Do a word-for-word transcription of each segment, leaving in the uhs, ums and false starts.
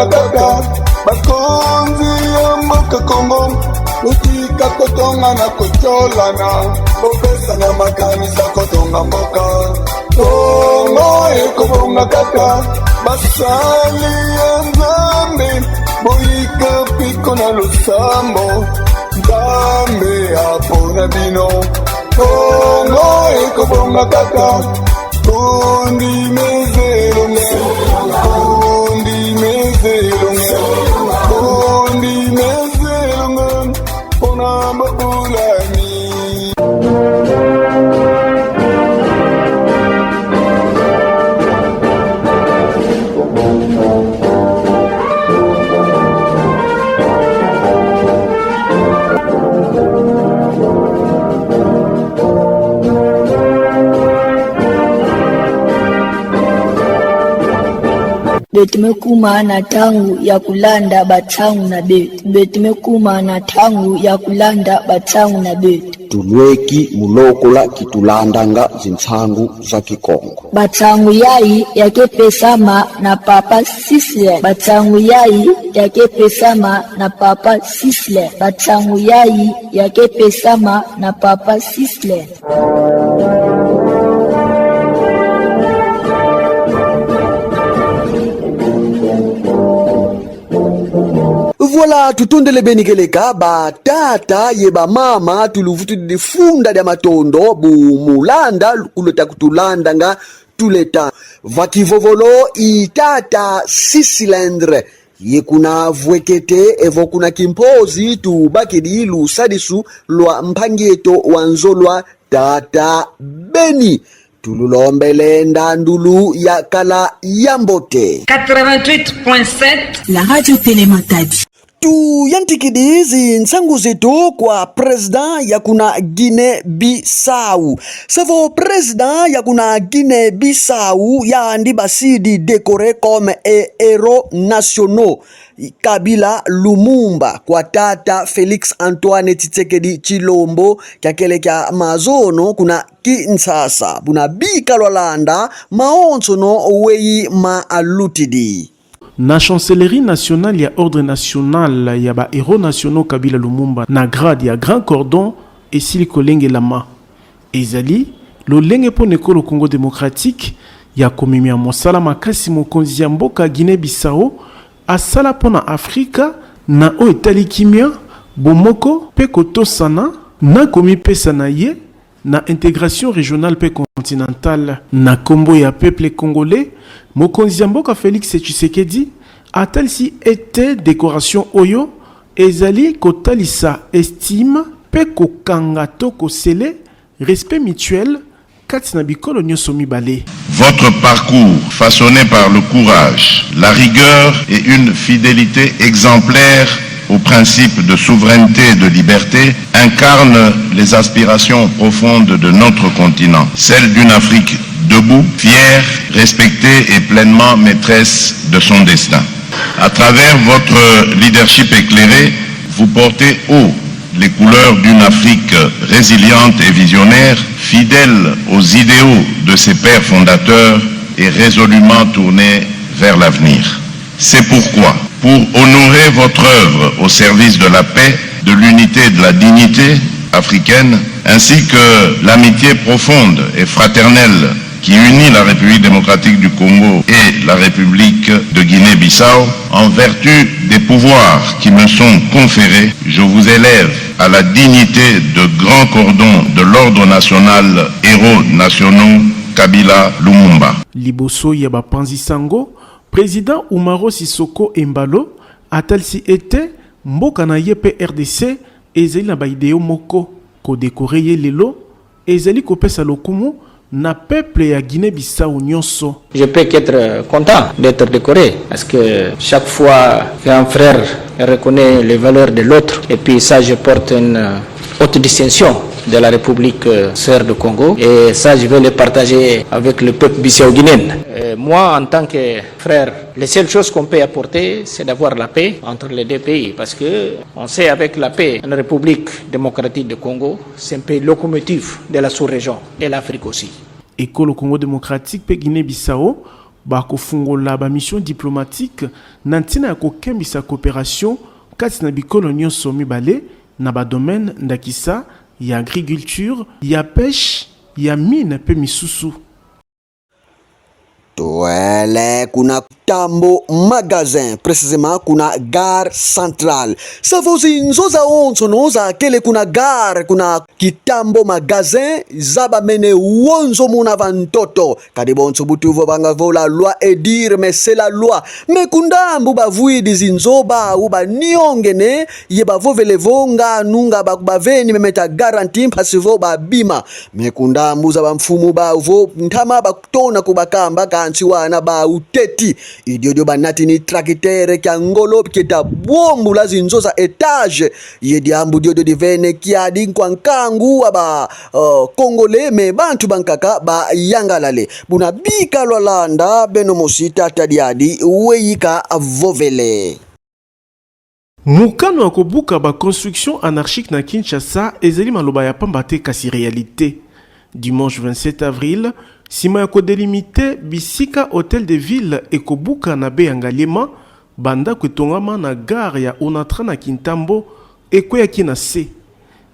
Kaka, bakonzi ya mboka Kongo, botika kotongana, kotiolana, bopesana makanisa kotonga mboka. Kongo ekobonga kaka, basali ya Nzambe, boyika mpiko na losambo, Nzambe apona bino. Kongo ekobonga kaka, kondima eza elonga, kondima eza elonga, kondima eza elonga, mpona babulami. Beto me kuma na ntangu ya kulanda bansangu na beto. Beto me kuma na ntangu ya kulanda bansangu na beto. Tulweki mu lokola kitulandanga zinsangu za Kikongo. Bansangu yayi ya ke pesama na Papa Sisley. Bansangu yayi ya ke pesama na Papa Sisley. Bansangu yayi ya ke pesama na Papa Sisley. Voilà, tutondele beni kieleka, batata ye bamama, tuluvutudidi funda dia matondo bu mu landa, kulota kutulandanga tuleta. Va kivovolo i tata Sisley Ndre, ye kuna Vwekete, evo kuna Kimpozi, tubakidi lusadisu lwa mpangi eto wa nzo lwa tata Beni. Tululombele ndandulu ya kala ya mbote. Quatre-vingt-huit point sept. La radio Télé Matadi. Tuyantikidi zinsangu zeto kwa président ya kuna Guinée-Bissau. Savo président ya kuna Guinée-Bissau yandi basidi décoré comme e-, héros nationaux Kabila Lumumba kwa tata Félix Antoine Tshisekedi Tshilombo, kia kele kia mazono kuna Kinshasa. Buna bika lwalanda mawonsono weyi ma alutidi. Na Chancellerie nationale ya Ordre national ya ba héros nationaux Kabila Lumumba, na grade ya Grand Cordon esili kolengelama. Ezali lolenge mpo na Ekolo Congo Démocratique ya komemya mosala makasi mokonzi ya mboka Guinée-Bissau asala mpo na Afrika na oyo etali kimia, bomoko mpe kotosana, na komipesa na ye na intégration régionale mpe continentale. Na kombo ya peuple congolais, mokonzi ya mboka Félix Tshisekedi atalisi ete décoration oyo ezali kotalisa estime mpe kokanga to kosele respect mutuel kati na bikolo nyonso mibale. Votre parcours, façonné par le courage, la rigueur et une fidélité exemplaire aux principes de souveraineté et de liberté, incarne les aspirations profondes de notre continent, celles d'une Afrique debout, fière, respectée et pleinement maîtresse de son destin. À travers votre leadership éclairé, vous portez haut les couleurs d'une Afrique résiliente et visionnaire, fidèle aux idéaux de ses pères fondateurs et résolument tournée vers l'avenir. C'est pourquoi, pour honorer votre œuvre au service de la paix, de l'unité et de la dignité africaine, ainsi que l'amitié profonde et fraternelle qui unit la République démocratique du Congo et la République de Guinée-Bissau, en vertu des pouvoirs qui me sont conférés, je vous élève à la dignité de grand cordon de l'Ordre national Héros nationaux Kabila Lumumba. Liboso ya bapanzi sango, Président Umaro Sissoco Embaló atalisi ete mboka na ye mpe R D C ezali na ba idéaux moko. Kodécorer ye lelo ezali kopesa lokumu na peuple ya Guinée-Bissau nyonso. Je peux qu'être content d'être décoré, parce que chaque fois qu'un frère reconnaît les valeurs de l'autre, et puis ça, je porte une haute distinction de la République, euh, sœur de Congo, et ça, je vais le partager avec le peuple bissau-guinéen. Euh, moi, en tant que frère, les seules choses qu'on peut apporter, c'est d'avoir la paix entre les deux pays, parce que on sait, avec la paix, une République démocratique de Congo, c'est un pays locomotive de la sous-région et l'Afrique aussi. Ekolo Congo Démocratique mpe Guinée-Bissau Bakofungola ba missions diplomatiques na ntina ya kokembisa coopération kati na bikolo nyonso mibale na ba domaines, ndakisa ya agriculture, ya pêche, ya mine mpe misusu. Twele kuna Kitambo Magasin, précisément kuna Gare Centrale. Savo zinzo zawonsono zakele kuna gare, kuna Kitambo Magasin, za bamene wonso muna va ntoto. Kadi bonso bu tuvovanga vo la loi est dure, mais c'est la loi. Mais ku ndambu bavwidi zinzo bau baniongene, ye bavovele vo nga nunga ba-, baveni meme ta garantie mpasi vo babima. Mais ku ndambu za bamfumu bau vo ntama batona kubakamba, kansi wana bau teti. I diodio banatini tracteur kia ngolo kia ta bwambula zinzo za étage. Ye diambu diodio divene kiadi nkwa nkangu wa ba, euh, Congolais, mais bantu bankaka bayangalele. Buna bika lwalanda, beno mosi ta tala diadi, weyi kavovele. Mokano ya kobuka ba constructions anarchiques na Kinshasa ezali maloba ya pamba te, kasi réalité. Dimanche vingt-sept avril, nsima ya kodelimiter bisika Hôtel de Ville ekobuka na baie ya Ngaliema, bandako etongama na gare ya Onatra na Kintambo ekweyaki na se.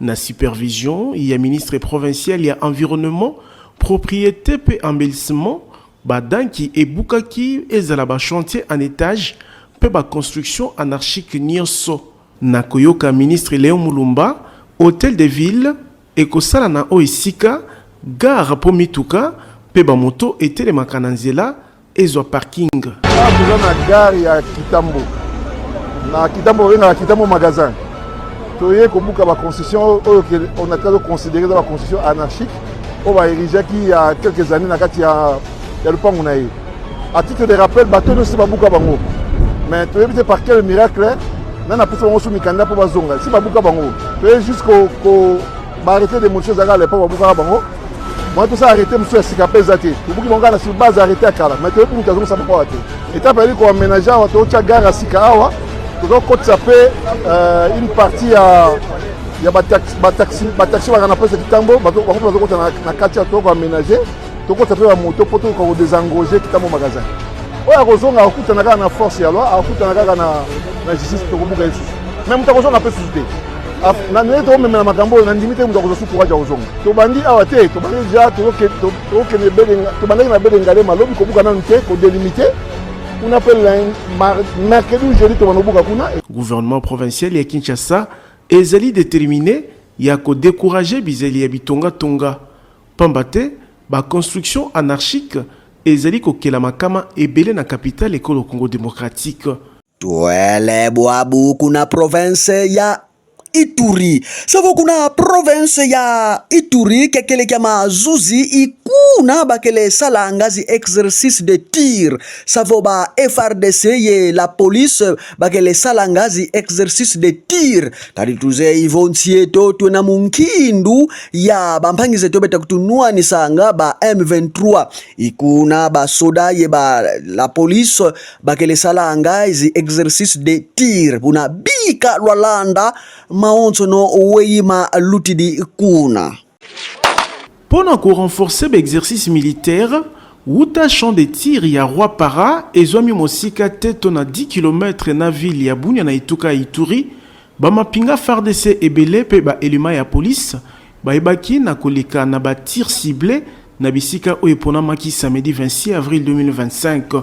Na supervision ya ministre provincial ya Environnement, Propriété mpe Embellissement, badanki ebukaki, ezala ba chantiers en étage mpe ba constructions anarchiques nyonso. Na koyoka ministre Léon Mulumba, Hôtel de Ville ekosala na oyo esika gare mpo mituka mpe bamoto etelemaka na nzela ezwa parking. Awa toza na gare ya Kitambo. Na Kitambo, oyo na Kitambo Magasin. Toye kobuka ba constructions oyo ke, Onatra azo considérer eza ba constructions anarchiques, oyo ba érigeaki il y a quelques années na kati ya, ya lupangu na ye. À titre de rappel, bato nyonso si babuka bango. Mais toyebi te par quel miracle, nani apesa bango lisusu mikanda mpo bazonga. Si babuka bango, toye juste ko, ko, ba arrêtés de démolition ezalaka à l'époque, babukaka bango. Wana toza arrêté mosusu ya sika mpe eza te. Tobuki bango kaka na sur base arrêté ya kala, mais toyebi moto azongisa bango awa te. Étape ezali ko aménager awa, totia gare ya sika awa, tozokotisa mpe, euh, une partie ya, ya ba taxi, ba taxi, ba taxi baka na place ya Kitambo, bato, bango mpe bazokota na, na kati ya toko aménager, tokotisa mpe ba moto mpo tokoka ko désengorger Kitambo Magasin. Oyo akozonga akokutana kaka na force ya loi, akokutana kaka na, na justice, tokobuka ye lisusu. Mais moto akozonga mpe lisusu te. Af-, na, na, tokomemela makambo oyo, nandimi te moto akozwa lisusu courage ya kozonga. Tobandi awa te, tobandi déjà, toke-, to-, tokende Belenga-, tobandaki na Belengale, malobi kobuka nanu te, ko délimiter. Kuna mpe lin-, mar-, mercredi ou jeudi tobanda kobuka kuna. Gouvernement provincial ya Kinshasa ezali déterminé ya ko décourager bizali ya bitonga-tonga. Pamba te, ba constructions anarchiques ezali kokela makama ebele na capitale ekolo Congo Démocratique. Twele bwabu kuna province ya Ituri. Savo kuna province ya Ituri, kekele kia mazuzi i kuna bakele salanga zi exercice de tir. Savo ba F A R D C ye la police bakele salanga zi exercice de tir. Kadi tuzeye vo nsi eto twena mu nkindu ya bampangi zeto beta kutunwanisanga ba M vingt-trois. I kuna ba soda ye ba la police bakele salanga zi exercice de tir. Buna bika lwalanda mawonsono weyi malutidi kuna. Mpo na ko renforcer ba exercices militaires, wuta champ de tir ya Rwampara, ezwami mosika te to na dix kilomètres na ville ya Bunia na etuka ya Ituri, ba mampinga F A R D C ebele mpe ba éléments ya police bayebaki na koleka na ba tirs ciblés na bisika oyo eponamaki samedi vingt-six avril deux mille vingt-cinq.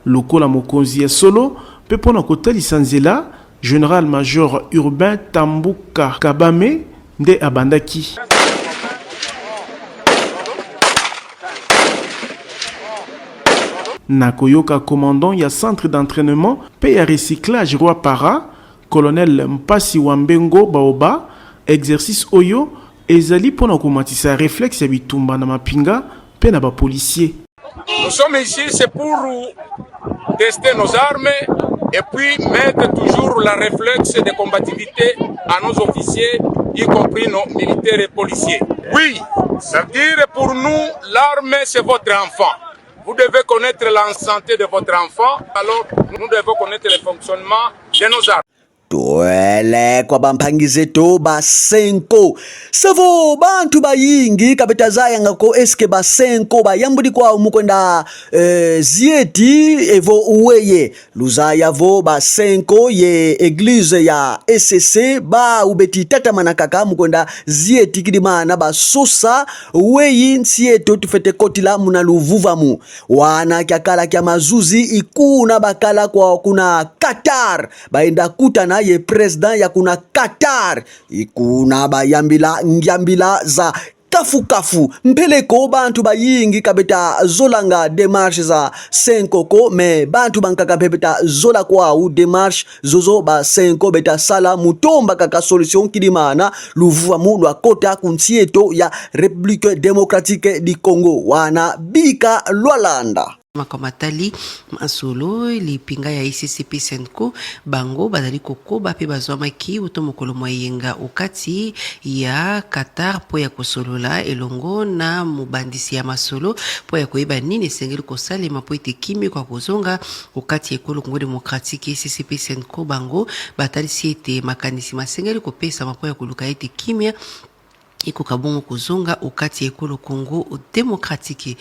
Lokola mokonzi ya solo mpe mpo na kotalisa nzela, Général-major Urbain Tambuka Kabame nde abandaki. Na koyoka commandant ya centre d'entraînement mpe ya recyclage Rwampara, Colonel Mpasi Wambengo Baoba, exercice oyo ezali mpo na komatisa réflexe ya bitumba na mampinga mpe na ba policiers. Nous sommes ici, c'est pour tester nos armes et puis mettre toujours la réflexe de combativité à nos officiers, y compris nos militaires et policiers. Oui, ça veut dire pour nous, l'armée, c'est votre enfant. Vous devez connaître la santé de votre enfant, alors nous devons connaître le fonctionnement de nos armes. Twele kwa bampangi zeto ba Cenco. Savo bantu bayingi ka beta zayanga ko, est-ce que ba Cenco bayambudi kwau mu kwenda, eh, zieti evo weye? Luzaya vo ba Cenco ye église ya E C C, bau beti tatamana kaka mu kwenda zieti, kidimana basosa weye nsi eto tufwete kotila muna luvuvamu. Wana kiakala kia mazuzi, i kuna bakala kwa kuna Qatar, bayenda kutana ye président ya kuna Qatar. I kuna bayambila ngiambila za kafu-kafu. Mpeleko bantu bayingi ka beta zolanga démarche za Cenco ko, mais bantu bankaka mpe beta zola kwau démarche zozo ba Cenco beta sala mu tomba kaka solution, kidimana luvuvamu lwakota ku nsi eto ya République Démocratique du Congo. Wana bika lwalanda. Makambo matali masolo, lipinga ya E C C pe Cenco, bango bazali kokoba pe bazwamaki uto mokolo mwa yenga o kati ya Qatar mpo ya kosolola elongo na mobandisi ya masolo mpo ya koyeba nini esengeli kosalema mpo ete kimia ekoka kozonga o kati ya ekolo Congo Démocratique. E C C pe Cenco, bango batalisi ete makanisi masengeli kopesama mpo ya koluka ete kimia ekoka bongo kozonga o kati ya ekolo Congo Démocratique.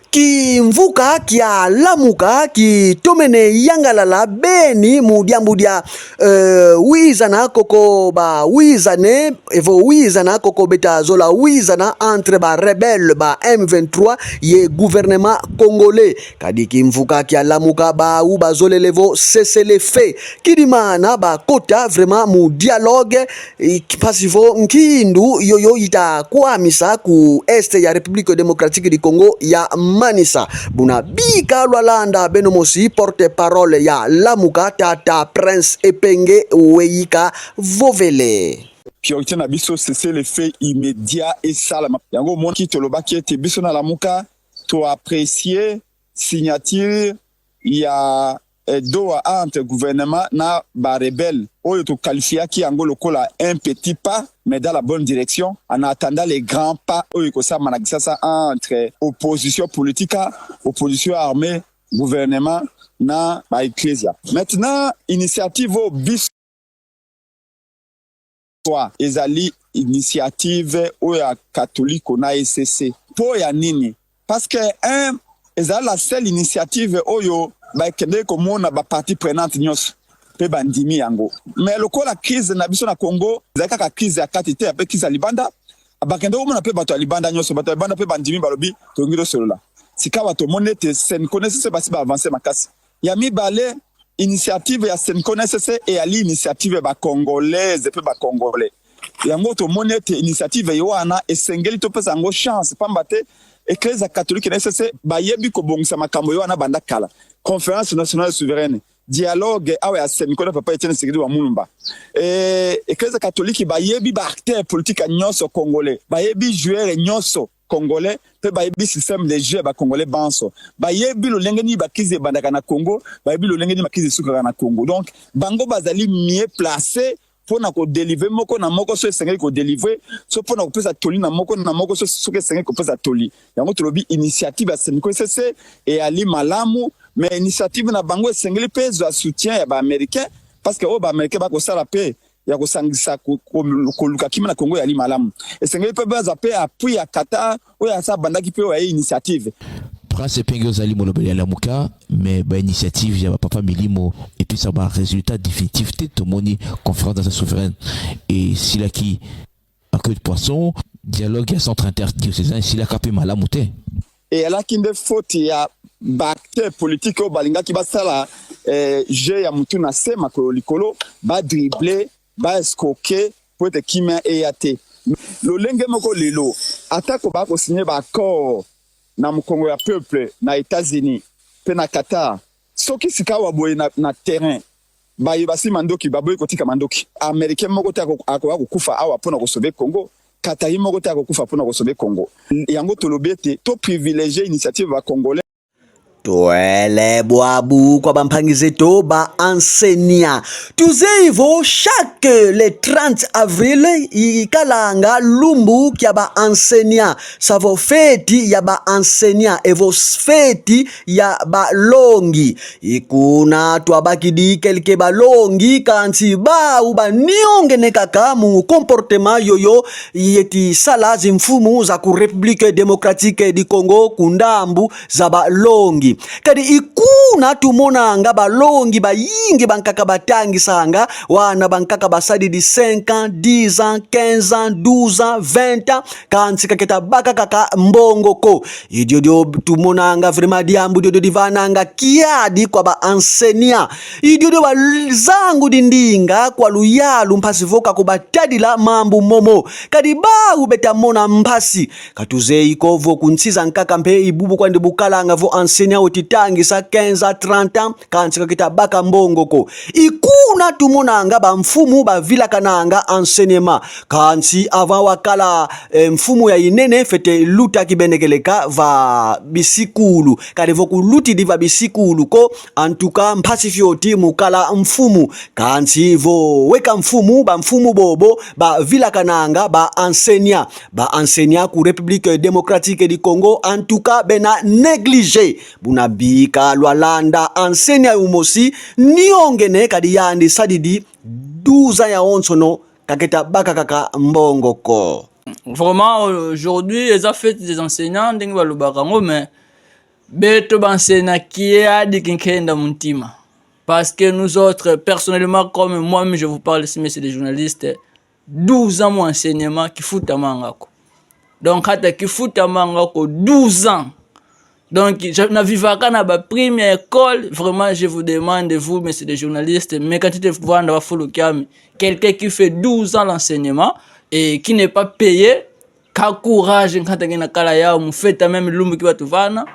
Kimvuka kia Lamuka kitomene yangalala beni mu diambu dia, euh, wizana koko ba wizane, evo wizana koko beta zola wizana entre ba rebelles ba M vingt-trois ye gouvernement congolais. Kadi kimvuka kia Lamuka bau bazolele vo cessez-le-feu, kidimana bakota vraiment mu dialogue, i, mpasi vo nkindu yoyo ita kwamisa ku est ya République Démocratique du Congo ya manisa. Buna bika lwalanda beno mosi, porte-parole ya Lamuka, tata Prince Epenge, weyika vovele. Priorité na biso, cessez-le-feu immédiat esalama. Yango omoni ki tolobaki ete biso na Lamuka to apprécier signature ya, eh, Doha entre gouvernement na ba rebelles, oyo to qualifiaki yango lokola un petit pas, mais dans la bonne direction, en attendant les grands pas oyo ekosama na Kinshasa entre opposition politique, opposition armée, gouvernement na ba ecclesia. Maintenant, initiative oyo biso ezali initiative oyo ya Katoliko na E C C. Mpo ya nini? Parce que, un, ezali la seule initiative oyo bakendeki komona ba parties prenantes nyonso mpe bandimi yango. Mais lokola crise na biso na Congo ezali kaka crise ya kati te, mpe crise ya libanda, bakendeki komona mpe bato ya libanda nyonso, bato ya libanda mpe bandimi, balobi: "Tolingi tosolola." Sikawa tomoni ete Cenco na E C C basi ba avancer makasi. Ya mibale, initiative ya Cenco na E C C eyali initiative ya ba Congolaises mpe ba Congolais. Yango tomoni ete initiative ye wana esengeli topesa yango chance, pamba te Eklezia Katolike na E C C bayebi kobongisa makambo ye wana banda kala. Conférence nationale souveraine, dialogue awa ya Cenco na Papa Etienne Tshisekedi wa Mulumba. Eh, Eklezia Katolike bayebi ba acteurs politiques nyonso congolais, bayebi joueurs nyonso congolais, mpe bayebi système de jeu ya ba Congolais banso. Bayebi lolenge nini ba crise ebandaka na Congo, bayebi lolenge nini ba crise esukaka na Congo. Donc, bango bazali mieux placés mpo na kodélivrer moko na moko so esengeli kodélivrer, so mpo na kopesa toli na moko na moko so, soki esengeli kopesa toli. Yango tolobi initiative ya Cenco E C C eyali malamu, mais initiative na bango esengeli mpe ezwa soutien ya ba Américains, parce que oyo ba Américains bakosala mpe ya kosangisa ko-, ko-, koluka kimia na Congo eyali malamu. Esengeli mpe bazwa mpe appui ya Qatar, oyo asi abandaki mpe oyo ya initiative. Prince Epenge, ozali molobeli ya Lamuka, mais ba initiative ya ba papa milimo epesa ba résultats définitifs te. Tomoni conférence nationale souveraine esilaki en queue de poisson, dialogue ya centre interdiocésain esilaka mpe malamu te. Eyalaki nde faute ya ba acteurs politiques oyo balingaki basala, eh, jeu ya mutu na se, makolo likolo, ba dribbler, ba escroquer, mpo ete kimia eya te. Lolenge moko lelo, atako ba ko signer ba accords na mokongo ya peuple na États-Unis mpe na Qatar, soki sikawa boye na, na terrain, baye basimba ndoki, baboyi kotika mandoki. Américain moko te ako-, akoya kokufa awa mpo na ko sauver Congo. Qatari moko te akokufa mpo na ko sauver Congo. Yango tolobi ete to privilégier initiative ya ba Congolais. Twele bwabu kwa bampangi zeto ba enseignants. Tuzeyi vo chaque le trente avril ikalanga lumbu kia ba enseignants. Sa vo fête ya ba enseignants evo fête ya balongi. I kuna twabakidi quelques balongi, kansi bau baniongene kaka mu comportement yoyo yeti sala zimfumu za ku République Démocratique du Congo ku ndambu za balongi. Kadi i kuna tumonanga balongi bayingi bankaka batangisanga, wana bankaka basadidi cinq ans, dix ans, quinze ans, douze ans, vingt ans, kansi ka keta baka kaka mbongo ko. I diodio tumonanga vraiment diambu diodio divananga kiadi kwa ba enseignants. I diodio bazangudi ndinga kwa luyalu mpasi vo ka kubatadila mambu momo. Kadi bau beta mona mpasi. Ka tuzeyi ko vo ku nsi zankaka mpe i bubu kwandi bukalanga vo enseignant weti tangisa quinze à trente ans, kansi ka keta baka mbongo ko. I kuna tumonanga bamfumu bavilakananga enseignement. Kansi avant wakala, eh, mfumu ya inene, fwete luta kibeni kieleka va bisikulu. Kadi vo kulutidi va bisikulu ko, en tout cas, mpasi fioti mu kala mfumu. Kansi vo weka mfumu, bamfumu bobo bavilakananga ba enseignants. Ba enseignants ku République Démocratique du Congo, en tout cas, bena négligés. Buna bika lwalanda enseignant umosi, niongene, kadi yandi sadidi douze ans yawonsono, ka keta baka kaka mbongo ko. Vraiment, aujourd'hui, eza fête des enseignants, ndenge balobaka yango, mais beto ba enseignants kiadi kinkenda mu ntima. Parce que nous autres, personnellement, comme moi-même, je vous parle ici, messieurs les journalistes, douze ans mu enseignement, kifutamanga ko. Donc, ata kifutamanga ko douze ans. Donc, je, na vivaka na ba prime ya école, vraiment, je vous demande, vous, messieurs les journalistes, mais quand tu te vois dans la foule, quelqu'un qui fait douze ans l'enseignement et qui n'est pas payé, ka courage, nkatu nge na kala yau, mu fête même lumbu ki batuvana.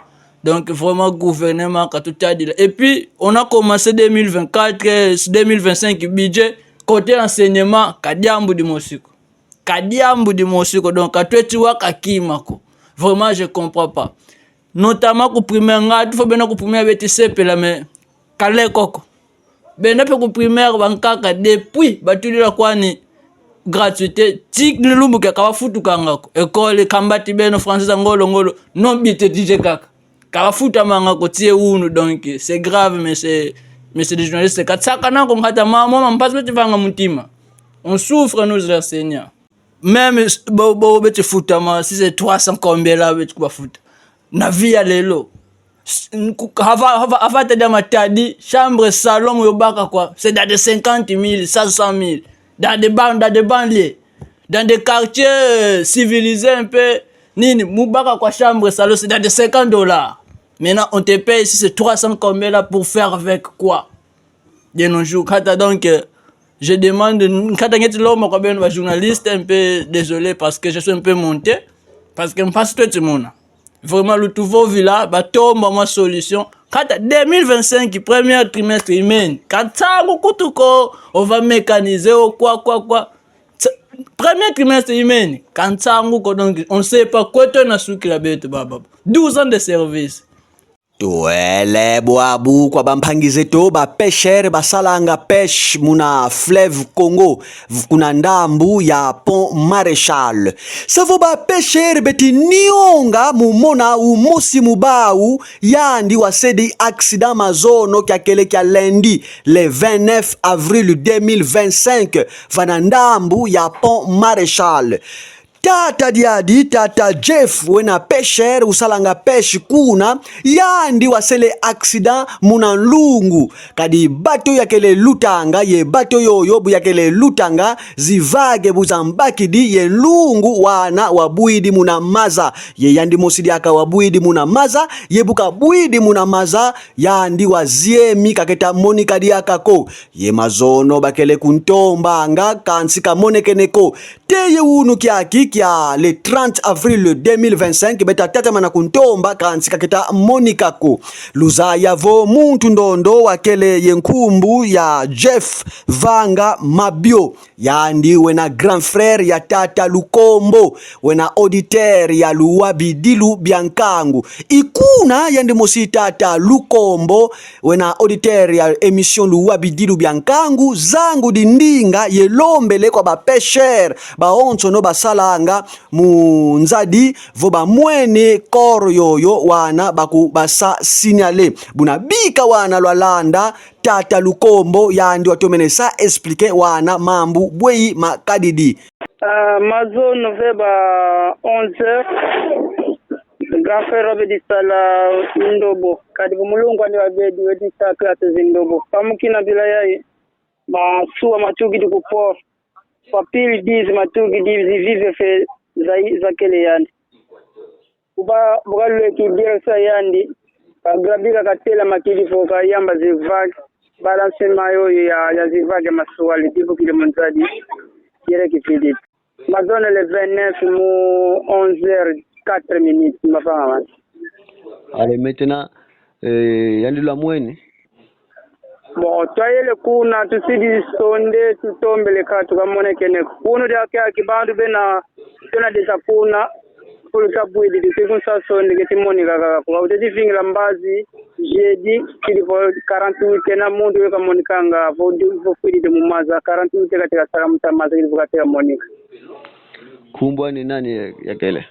Donc, vraiment, gouvernement, ka tutadila. Et puis, on a commencé deux mille vingt-quatre, euh, deux mille vingt-cinq, budget, côté enseignement, ka diambu dimosi ko. Ka diambu dimosi ko. Donc, ka tweti wa ka kima ko. Vraiment, je comprends pas. Notamment ku primaire, nga, tu faut bena ku primaire beti sepela, mais ka leko ko. Benda mpe ku primaire bankaka, depuis batudila kwani gratuité, tii lumbu kia ka bafutukanga ko. École, kambati beno français za ngolo ngolo, non budgétisé kaka. Ka bafutamanga ko tii wunu, donc c'est grave, monsieur, monsieur le journaliste. Ka tusakana ko nkatu, mama, mama, mpasi beti vanga mu ntima. On souffre, nous, le Seigneur. Même s-, bo, bo beti futama, si c'est trois cents combien là, beti kubafuta. Na vie ya lelo. S-, nku-, hava, hava, hava tadi ya Matadi, chambre salon mu yo baka kwa, c'est dans des cinquante mille, cinq cent mille. Dans des ban-, dans des banlieues. Dans des quartiers, euh, civilisés un peu, nini, mu baka kwa chambre salon, c'est dans des cinquante dollars. Maintenant, on te paye ici, c'est trois cents combien là, pour faire avec quoi ? De nos jours. Kata, donc, euh, je demande, kata ngieti lomba kwa beno ba journaliste, un peu désolé parce que je suis un peu monté, parce que mpasi tweti mona. Vraiment, lutuvovila, batomba mwa solution. Kata deux mille vingt-cinq, premier trimestre imeni. Ka nsangu kutu ko, on va mécaniser, oh, quoi, quoi, quoi. Tsa-, premier trimestre imeni. Ka nsangu ko, donc, on sait pas quoi, to na suki la bête, baba. Douze ans de service. Twele bwabu kwa bampangi zeto ba pêcheurs basalanga pêche muna fleuve Congo, v-, kuna ndambu ya Pont Maréchal. Sa vo ba pêcheurs beti nionga mu mona umosi mu bau, yandi wasedi accident mazono kia kele kia lundi, le vingt-neuf avril deux mille vingt-cinq, vana ndambu ya Pont Maréchal. Tata diadi, tata Jeff, wena pêcheur, usalanga pêche kuna, yandi wasele accident muna nlungu. Kadi bateau yakele lutanga, ye bateau yoyo bu yakele lutanga, zi vague bu zambakidi, ye nlungu wana wabwidi muna maza. Ye yandi mosi diaka wabwidi muna maza, ye bu kabwidi muna maza, yandi waziemi, ka keta monika diaka ko. Ye mazono bakele kuntombanga, kansi ka monekene ko. Te ye wunu kiaki, kia le trente avril deux mille vingt-cinq, beta tatamana ku ntomba, kansi ka keta monika ko. Luzaya vo muntu ndondo wakele ye nkumbu ya Jeff Vanga Mabio. Yandi wena grand frère ya tata Lukombo, wena auditeur ya Luwa Bidilu bia Nkangu. I kuna yandi mosi tata Lukombo, wena auditeur ya émission Luwa Bidilu bia Nkangu, zangudi ndinga ye lombele kwa ba pêcheurs bawonsono basalanga mu nzadi, vo bamwene corps yoyo, wana baku basa signaler. Buna bika wana lwalanda, tata Lukombo yandi watomene sa expliquer wana mambu bweyi makadidi. Ah, mazono ve ba onze heures, grand frère wa beti sala ndobo. Kadi vo mu lungu andi wa beti weti sa classe zi ndobo. Pamukina bila yayi, masuwa matukidi ku port. Papili dizi matukidi, zi vive fe za, za kele yandi. Kuba, bu kalweki direction yandi, ka grabika, katela makidi vo kayamba zi vague, balancement yoyo ya, ya zi vague, masuwa le dibukidi mu nzadi, direct vididi. Mazono le vingt-neuf mu onze heures quatre minutes, mavanga mani. Allez, maintenant, euh, yandi lwamwene. Bon, twayele kuna, tusidi sonde, tutombele, ka tukamonekene. Kunu diaka kiaki bantu bena, tuna déjà kuna, kulu tabwidi, tuti kunsa sonde, keti monika kaka. Kwa uteti vingila mbazi, jeudi, kidi vo quarante-huit heures na muntu yo kamonikanga, vo di, vo fwidi de mu maza, quarante-huit heures kateka saka muta maza, kidi vo kateka monika. Nkumbu ani nani ya, ya kele?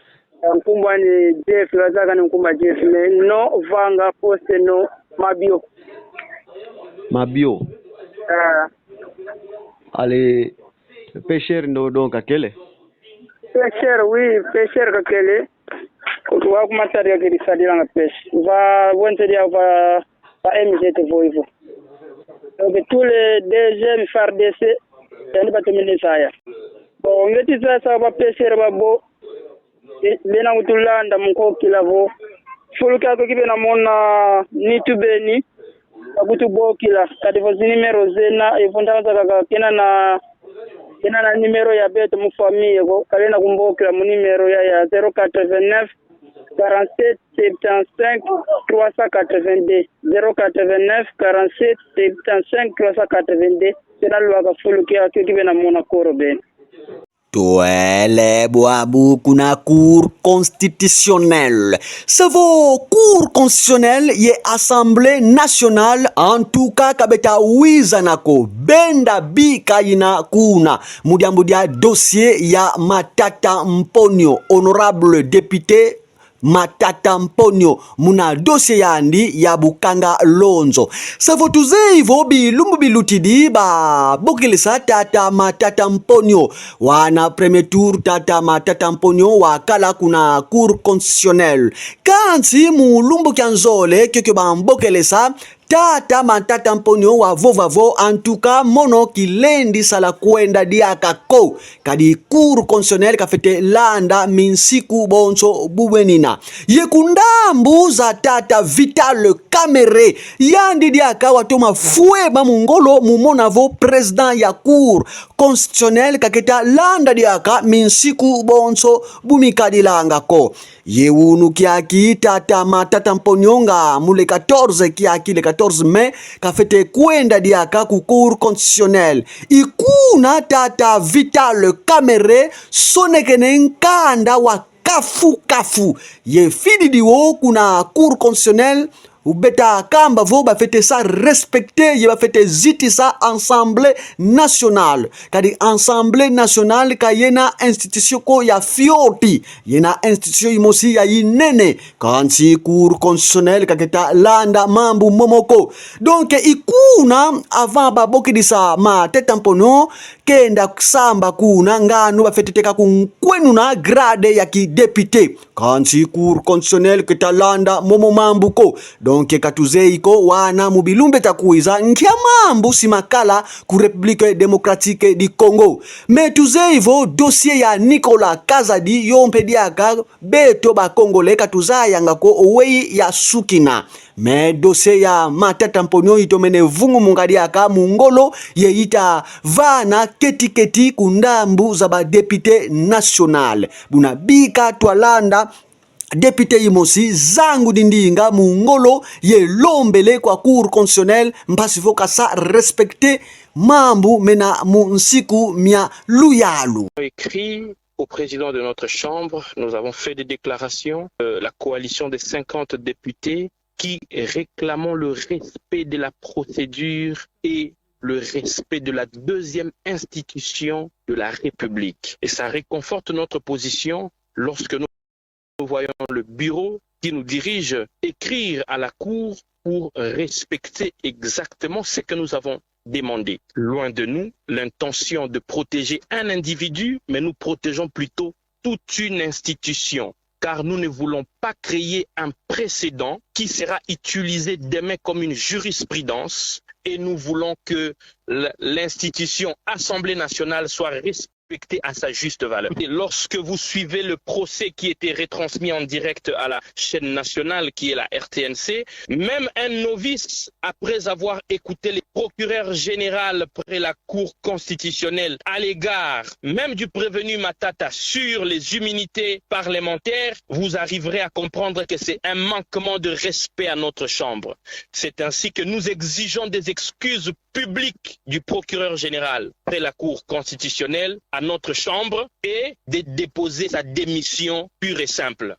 Nkumbu ani Jeff, bazaka ni nkumbu a Jeff, mais non Vanga, poste non Mabio. Mabio. Ah. Allez, pêcheur ndo donc kakele? Pêcheur, oui, pêcheur kakele. Wa ku Matadi kakele sadilanga pêche. Va, wente dia va, va M Z vo ivo. Donc, tous les D G M F A R D C, yandi batomene zaya. Bon, ngieti zaya sa ba pêcheur babo, e, bena kutulanda mu nkokila vo fulu kiaki ki bena mona nitu beni, bakutubokila. Kadi vo zi numéro zena, evo ntangu zakaka kena na, kena na numéro ya beto mu famille ko, kalenda kumbokila mu numéro ya, ya zéro quatre-vingt-neuf, quarante-sept, septante-cinq, trois cent quatre-vingt-deux, zéro quatre-vingt-neuf, quarante-sept, septante-cinq, trois cent quatre-vingt-deux. Kena lwaka fulu kia, kio ki bena mona koro beni. Twele bwabu kuna Cour constitutionnelle. Savo Cour constitutionnelle ye Assemblée nationale, en tout cas, ka beta wizana ko, benda bika yina kuna mu diambu dia dossier ya Matata Mponyo, honorable député Matata Mponyo, muna dossier yandi ya bukanga lonzo. Savo tuzeyi vo bilumbu bilutidi babokelesa tata Matata Mponyo. Wana premier tour, tata Matata Mponyo wakala kuna Cour constitutionnelle. Kansi mu lumbu kia nzole, kiokio bambokelesa, tata Matata Mponyo wavova vo, en tout cas, mono kilendi sala kwenda diaka ko. Kadi Cour constitutionnelle kafwete landa minsiku bonso bu benina. Ye ku ndambu za tata Vital Kamerhe, yandi diaka watoma fweba mu ngolo mu mona vo président ya Cour constitutionnelle kaketa landa diaka minsiku bonso bu mikadilanga ko. Ye unu kiaki tata Matata Mponyo nga mu le quatorze kiaki, le quatorze mai, kafwete kwenda diaka ku Cour constitutionnelle. I kuna tata Vital Kamerhe sonekene nkanda wa kafu kafu. Ye fididi wo kuna Cour constitutionnelle, ubeta kamba vo bafwete sa respecter ye bafwete zitisa Assemblée nationale. Kadi Assemblée nationale ka yena institution ko ya fioti, yena institution yimosi ya yinene, kansi Cour constitutionnelle kaketa landa mambu momo ko. Donc, i kuna, avant babokidisa Matata Mponyo, kenda samba kuna, nganu bafwete teka kunkwenuna grade ya ki député. Kansi Cour constitutionnelle keta landa momo mambu ko. Donc, ka tuzeyi ko wana mu bilumbu ta kwiza nkia mambu si makala ku République Démocratique du Congo. Mais tuzeyi vo dossier ya Nicolas Kazadi yo mpe diaka beto ba Congolais ka tuzayanga ko oweyi ya sukina. Mais dossier ya matata mponyo itomene vungumunga diaka mu ngolo ye ita vana keti-keti ku ndambu za ba députés nationaux. Buna bika twalanda député yimosi zangudi ndinga mu ngolo ye lombele kwa Cour constitutionnelle mpasi vo ka sa respecter mambu mena mu nsiku mia luyalu. Écrit au président de notre chambre, nous avons fait des déclarations. Euh, la coalition des cinquante députés qui réclamons le respect de la procédure et le respect de la deuxième institution de la République. Et ça réconforte notre position lorsque nous voyons le bureau qui nous dirige écrire à la Cour pour respecter exactement ce que nous avons demandé. Loin de nous l'intention de protéger un individu, mais nous protégeons plutôt toute une institution, car nous ne voulons pas créer un précédent qui sera utilisé demain comme une jurisprudence, et nous voulons que l-, l'institution Assemblée nationale soit respectée à sa juste valeur. Et lorsque vous suivez le procès qui était retransmis en direct à la chaîne nationale, qui est la R T N C, même un novice, après avoir écouté le procureur général près la Cour constitutionnelle à l'égard même du prévenu Matata sur les immunités parlementaires, vous arriverez à comprendre que c'est un manquement de respect à notre chambre. C'est ainsi que nous exigeons des excuses publiques du procureur général près la Cour constitutionnelle à notre chambre et de déposer sa démission pure et simple.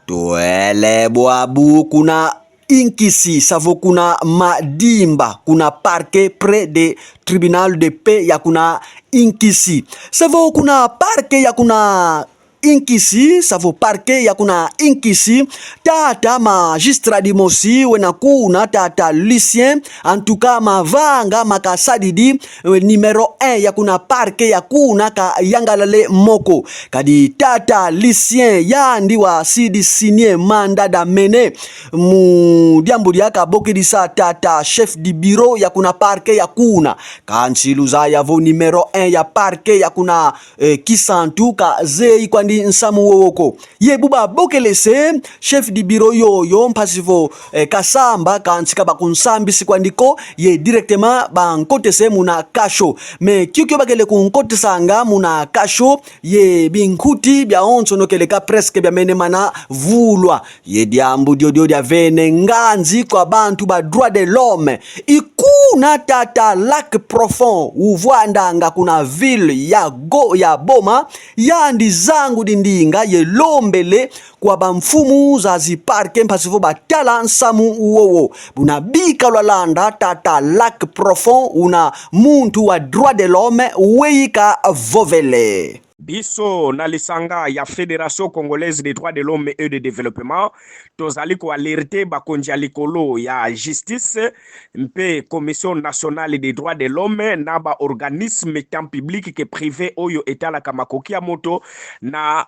Twele bwabu kuna Nkisi, savo kuna Madimba, kuna parquet près de tribunal de paix ya kuna Nkisi. Savo kuna parquet ya kuna Nkisi, savo parquet ya kuna Nkisi, tata magistrat dimosi wena kuna, tata Lucien, en tout cas, mavanga ma kasadidi, eh, numéro un ya kuna parquet ya kuna ka yangalele mo ko. Kadi tata Lucien yandi wasidi signer mandat d'amener mu diambu dia kabokidisa tata chef du bureau ya kuna parquet ya kuna. Kansi luzaya vo numéro un ya parquet ya kuna, eh, Kisantu kazeyi kwandi nsamu wowo ko. Ye bu babokelese chef du bureau yoyo mpasi vo, eh, kasamba, kansi ka bakunsambisi kwandi ko, ye directement bankotese muna cachot. Mais kiokio bakele kunkotisanga muna cachot, ye binkuti biawonsono keleka presque biamenemana vulwa. Ye diambu diodio diavene nganzi kwa bantu ba droits de l'homme. I kuna tata Lac Profond uvwandanga kuna ville ya Go-, ya Boma, yandi zangudi ndinga ye lombele kwa bamfumu za zi parquet mpasi vo batala nsamu wowo. Buna bika lwalanda tata Lac Profond, una muntu wa droits de l'homme, weyi kavovele. Biso na lisanga ya Fédération Congolaise des Droits de l'Homme et de Développement, tozali koalerter bakonzi ya likolo ya justice mpe Commission nationale des droits de l'homme na ba organismes tant publics que privés oyo etalaka makoki ya moto na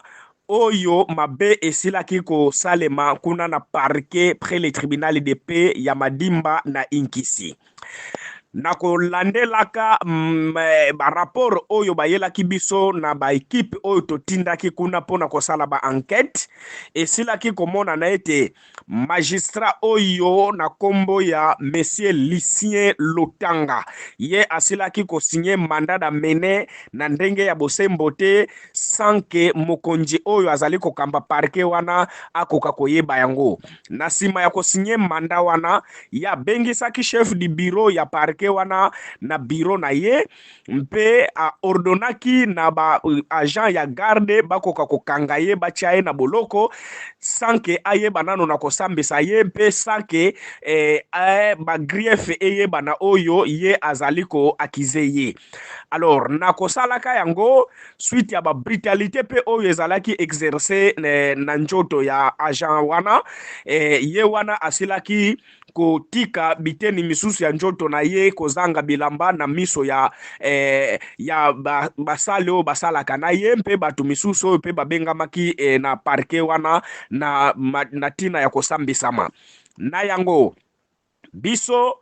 oyo mabe esilaki kosalema kuna na parquet près le tribunal de paix ya Madimba na Nkisi. Na kolandelaka, mm, eh, ba rapport oyo bayelaki biso na ba équipe oyo totindaki kuna mpo na kosala ba enquête, esilaki komonana ete magistrat oyo na kombo ya Monsieur Lucien Lotanga, ye asilaki kosigner mandat d'amener na ndenge ya bosembo te, sans que mokonzi oyo azali kokamba parquet wana akoka koyeba yango. Na nsima ya kosigner mandat wana, ye abengisaki chef du bureau ya parquet wana na bureau na ye, mpe aordonnaki na ba, euh, agent ya garde bakoka kokanga ye, batia ye na boloko, sans que ayeba nano na kosambisa ye, mpe sans que, eh, eh, ba grief eyebana oyo ye azali ko accuser ye. Alors, na kosalaka yango, suite ya ba brutalité mpe oyo ezalaki exercer, eh, na nzoto ya agent wana, eh, ye wana asilaki kotika biteni misusu ya nzoto na ye, kozanga bilamba na miso ya, eh, ya ba-, basali oyo basalaka na ye, mpe bato misusu oyo mpe babengamaki, eh, na parquet wana na, ma-, na ntina ya kosambisama. Na yango, biso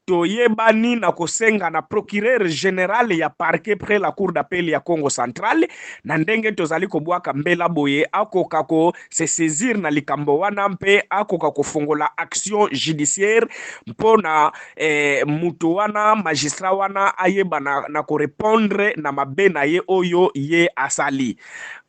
toyebani na kosenga na procureur général ya parquet près la cour d'appel ya Kongo Central, na ndenge tozali kobwaka mbela boye, akoka ko se saisir na likambo wana mpe akoka kofongola action judiciaire mpo na eh, moto wana, magistrat wana, ayeba na, na korepondre na mabe na ye oyo ye asali.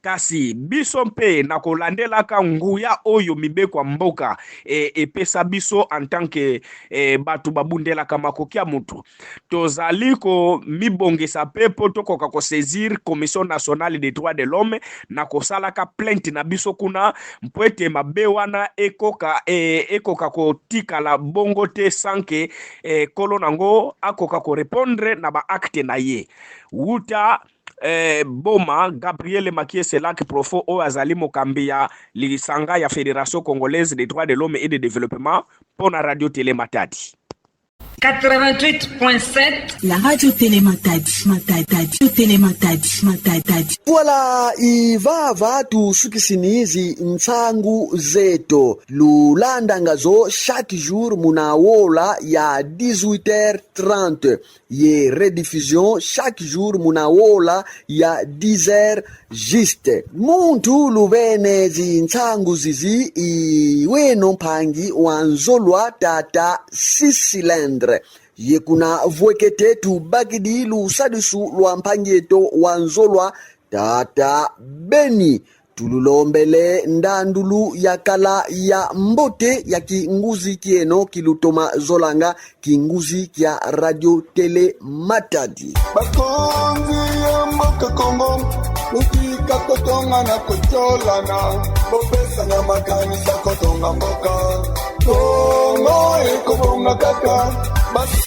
Kasi biso mpe, na kolandelaka nguya oyo mibeko ya mboka e, epesa biso en tant que e, bato babundelaka makoki ya moto, tozali komibongisa mpe mpo tokoka kosaisir Commission nationale des droits de l'homme na kosalaka plainte na biso kuna, mpo ete mabe wana ekoka e, ekoka kotikala bongo te sans que e, kolo nango akoka korepondre na baakte na ye. Wuta eh, Boma, Gabriel Makiese Lac Profo, oyo azali mokambi ya lisanga ya Fédération Congolaise des Droits de l'Homme et de Développement, mpo na Radio Télé Matadi. Quatre-vingt-huit point sept. La radio télé Matadi, Matadi, Matadi, Télé Matadi, Matadi. Voilà, i vava tusukisini zi nsangu zeto. Lulandanga zo chaque jour muna wola ya dix-huit heures trente. Ye rediffusion chaque jour muna wola ya dix heures juste. Muntu luvene zi nsangu zizi i weno mpangi wa nzolwa tata Six Cylindres. Ye kuna Vwekete tubakidi lusadisu lwa mpangi eto wa nzolwa tata Beni. Tululombele ndandulu ya kala ya mbote ya kinguzi kieno kilutoma zolanga, kinguzi kia Radio Télé Matadi. Bakonzi ya mboka Kongo, lutika kotonga na kotolana, bopesana makanisa kotonga mboka. Kongo ekobonga kaka, basi